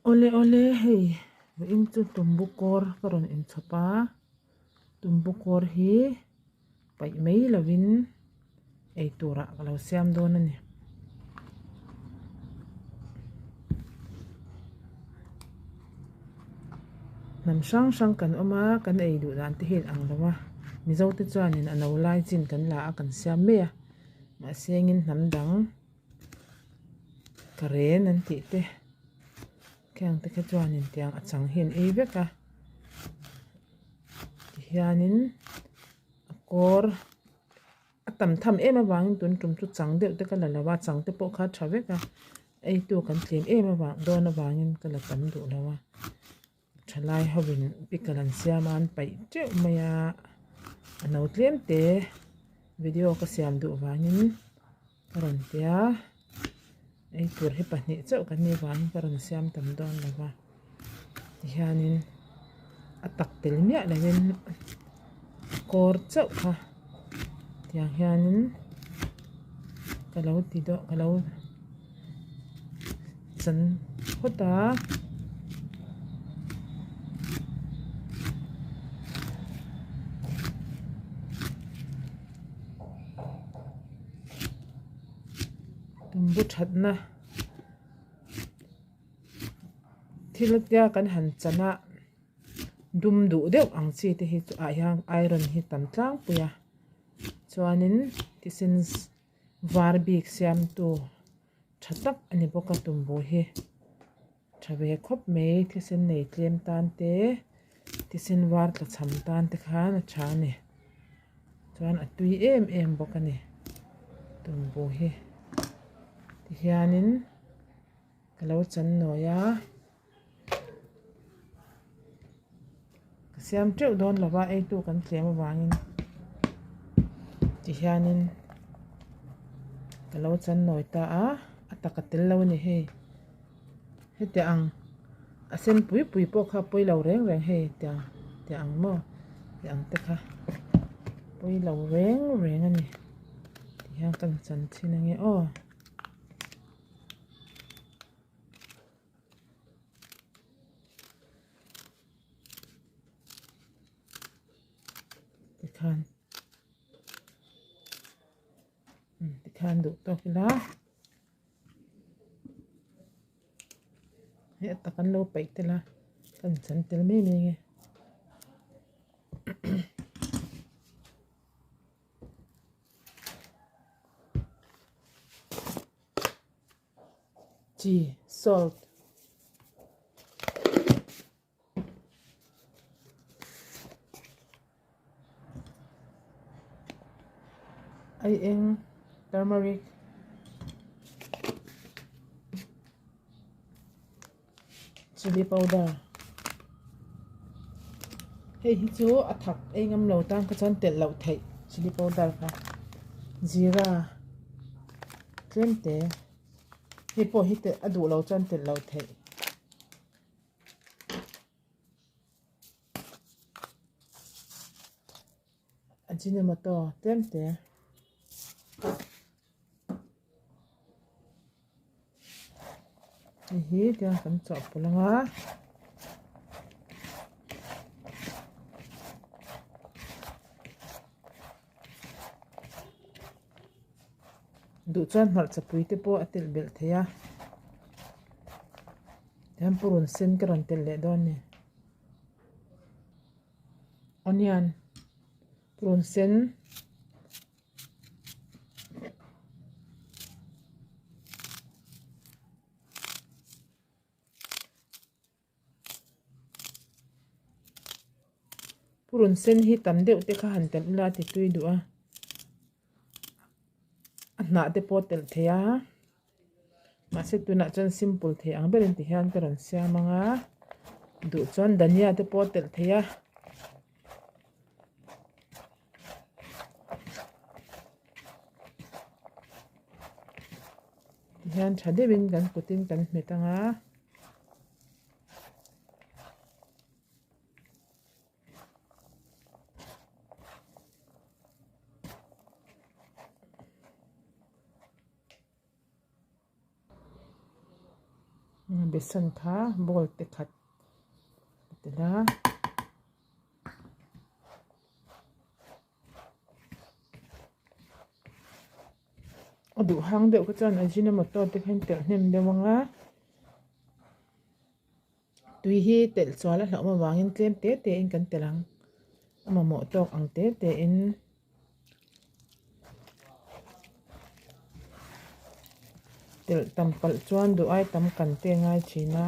Awle awle hei vawiin chu tumbu kawr ka rawn inchhawp a tumbu kawr hi paih mai lovin eitur ah ka lo siam dawn a ni. Hnam hrang hrang kan awm a kan ei duh dan te hi a inang lo a mizo te chuanin a no lai chin kan la a kan siam mai a mahse engin hnam dang. Ka ren an tih te kheng te kha chuanin tiang a chang hi an ei vek a tihianin a kawr a tam tham em avangin tun tum chu chang deuh te ka la lo a chang te pawh kha a tha vek a eitu kan tlem em avang dawn avangin ka la tam duh lo a. Thalai hovin pickle an siam a an paih teuh mai a a no tlem te video ka siam duh vangin ka rawn ti a eitur hi pahnih chauh kan nih vangin ka rawn siam tam dawn lo va tihianin a tak tel miah lovin kawr chauh kha tiang hianin ka lo ti deuh ka lo. Chan phawt a. Tumbu thatna thil tia kan han chan a dum duh deuh ang chi te hi chu ah hian iron hi tam tlangpui a chuanin thisen var bik siamtu. Tha tak a ni bawk a tumbu hi tha ve khawp mai thisen nei tlem tan te thisen var tla cham tan te khan a tha a ni chuan a tui em em bawk a ni tumbu hi tihianin ka lo chan nawi a. Ka siam teuh dawn lo va eitu kan tlem avangin tihianin ka lo chan nawi ta a a taka tel lo a ni hei heti ang a sen pui pui pawh kha a pawi lo reng reng hei tiang tiang ang maw tiang te kha pawi lo reng reng a ni tihian ka chan chhin ange aw. Tikhan tikhan duh tawk ila hei a tak an lo paih tel a kan chan tel mai mai nge. Chi salt aieng turmeric chilli powder hei hi chu a thak ei ngam lo tan kha chuan telh loh theih chilli powder kha zira tlem te hei pawh hi telh a duh lo chuan telh loh theih. Ajinomoto tlem te. Hei hi tiang kan chawhpawlh ang a. Duh chuan hmarcha pui te pawh a telh belh thei a. Tihian purun sen ka rawn telh leh dawn a ni. Onion purun sen. Purun sen hi tam deuh te kha han telh ila ti tui duh a a hnah te pawh telh thei a mahse tunah chuan simple thei ang berin ti hian ka rawn siam ang a duh chuan dhania te pawh telh thei a. Tihian tha deuhin kan kutin kan hmet ang a. Besan kha bowl te khat a tel a. A duh hang deuh kha chuan ajinomoto te kha in telh hnem deuh ang a. Tui hi telh chual a hlauhawm avangin tlem te te in kan telh ang. A mamawh tawk ang te te in. Telh tam palh chuan duh ai tam kan te ngai thin a.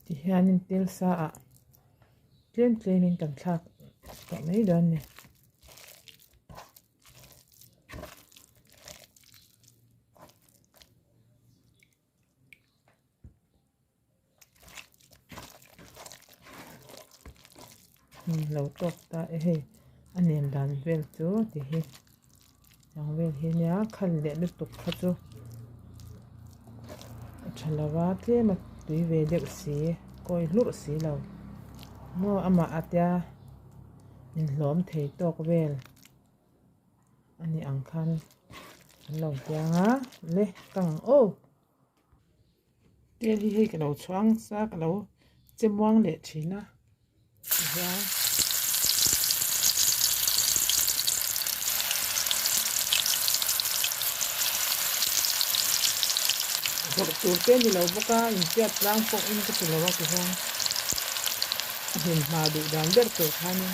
Tihianin tel sa ah tlem tlem in kan thlak tawh mai dawn a ni. Lo tawk ta e hei a nen dan vel chu ti hi ang vel hi nia khal leh lutuk kha chu a tha lo a tlem a tui ve deuh si kawi hlurh si lo maw amah a tia inhlawm thei tawk vel. A ni ang khan an lo tiang a le ka ang aw tel hi hei ka lo chhuang sa ka lo che muang leh thin a tihian zawrh tur te a ni lo bawk a inhriat tlang pawh in ka ti lo a tihian a hlim hma duh dan ber tur khanin.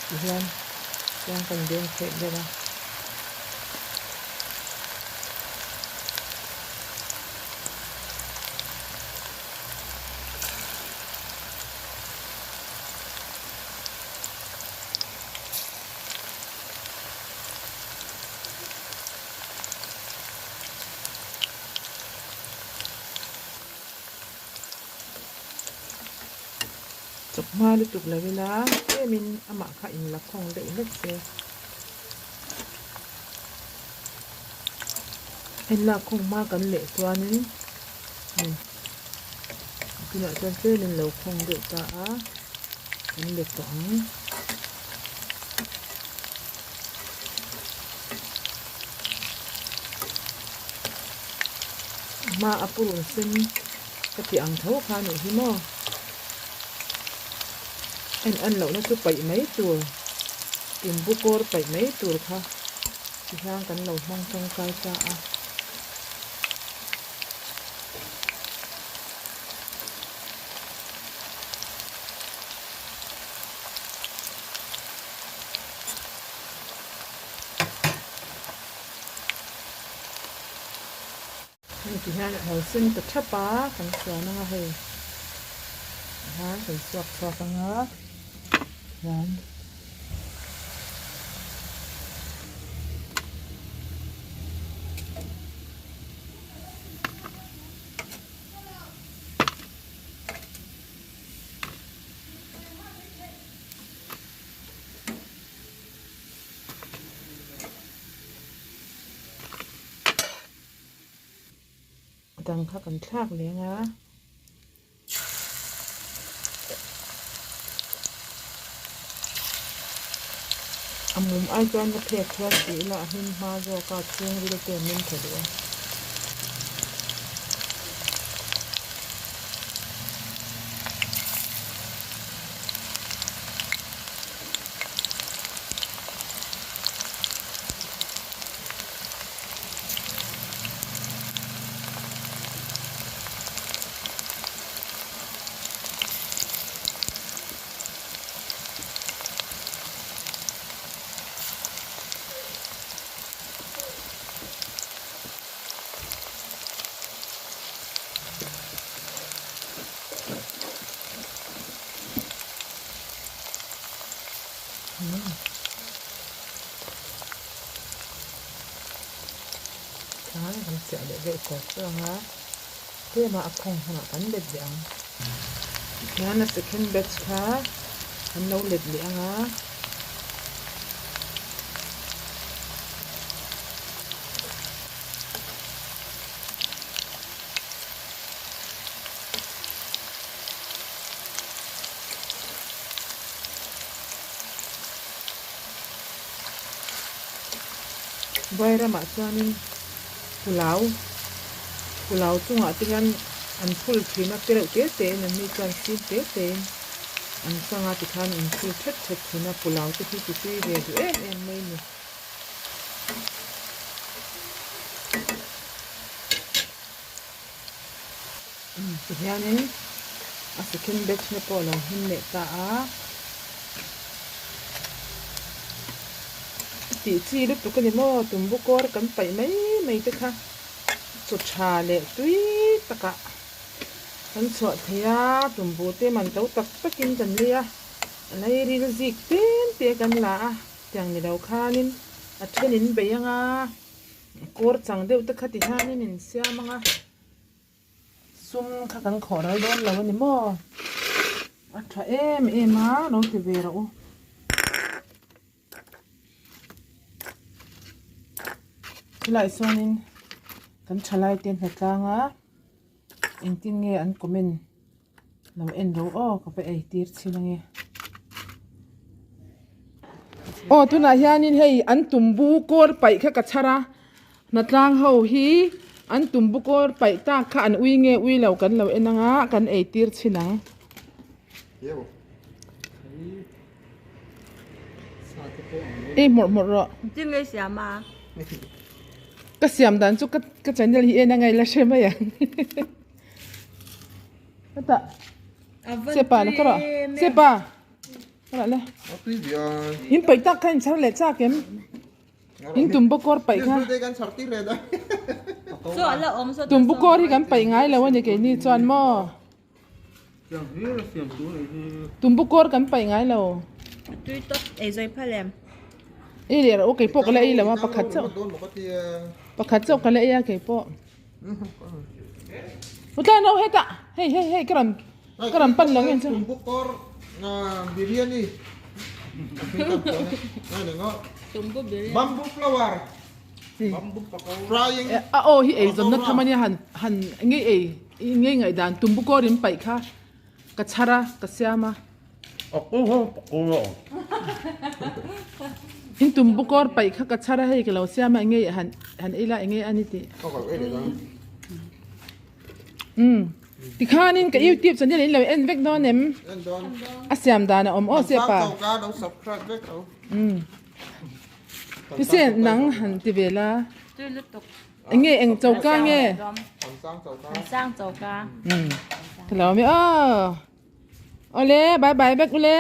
Tihian chuan kan beng theih deuh a. Chawhma lutuk lo ila tlemin amah kha in la khawng deuh hlek se. A in lak khawng hma kan leh chuanin tunah chuan tlemin lo khawng deuh ta a kan let tawh ang. Hma a purun sen ka tih ang tho kha anih hi maw en an lohna chu paih mai tur tumbu kawr paih mai tur kha tihian kan lo hmang tangkai ta a. Hei ti hian a lo sen ta thap a kan suan anga hei tihian kan suak chhuak anga hian. A dang kha kan thlak leng a. A mum ai chuan la phek chuan tih ila a hlim hma zawk a chhungril te an min tha duh a. Tikhan kan chiah leh deuh kuar kuar ang a, tlema a khawng hunah kan let leh ang. Tikhian a second batch kha kan lo let leh ang a. Vai ramah chuanin pulao pulao chungah te hian an phul thin a te reuh te te in an ni chuan fim te te in an chang a tikhan an phul thet thet thin a pulao te hi ti tui ve duh em em mai a ni. Tihianin a second batch na pawh a lo him leh ta a. Tih chi lutuk a ni maw tumbu kawr kan paih mai mai te kha chaw tha leh tui takah kan chhuah thei a tumbu te man to tak takin kan lei a a lairil zik tlem te kan la a tiang ni lo khanin a then in bei anga kawr chang deuh te kha ti hianin in siam anga. Sum kha kan khawh ral dawn lo a ni maw? A tha em em a, lo ti ve rawh u. Helaiah sawnin kan thalai te hnatlang a, engtin nge an comment lo en rawh aw ka va ei tir chhin ange. Aw tunah hianin hei an tumbu kawr paih kha ka chhar a. Hnatlang ho hi an tumbu kawr paih tak kha an ui nge ui lo kan lo en anga kan ei tir chhin ang. Ei hmawrh hmawrh rawh. Ka siam dan chu ka channel hi en a ngaih la hre mai ang. Hetah Sepa la ka rawh. Sepa ka rawh le. In paih tak kha in chhar leh chak em? In tumbu kawr paih kha. Tumbu kawr hi kan paih ngai lo a ni keini chuan maw. Tumbu kawr kan paih ngai lo. Ei leh rawh u keipawh ka la ei lo a pakhat chauh. Pakhat chauh ka la ei a keipawh. Utlai no hetah hei hei hei ka rawn ka rawn pan lo nge chu. Tumbu kawr biryani. Bamboo flower. Frying. A aw hi ei zawmna tham ania han han ngei ei ngei ngaihdan tumbu kawr in paih kha ka chhar a ka siam a. In tumbu kawr paih kha ka chhar a hei ka lo siam a enge han han ei la enge a ni tih. Umm tikhanin ka youtube channel in lo en vek dawn em? A siam dan a awm aw se pa. Umm tise nang han ti ve la. Enge eng choka nge? Umm ka lo awm e aw. Awle bye bye vek ule.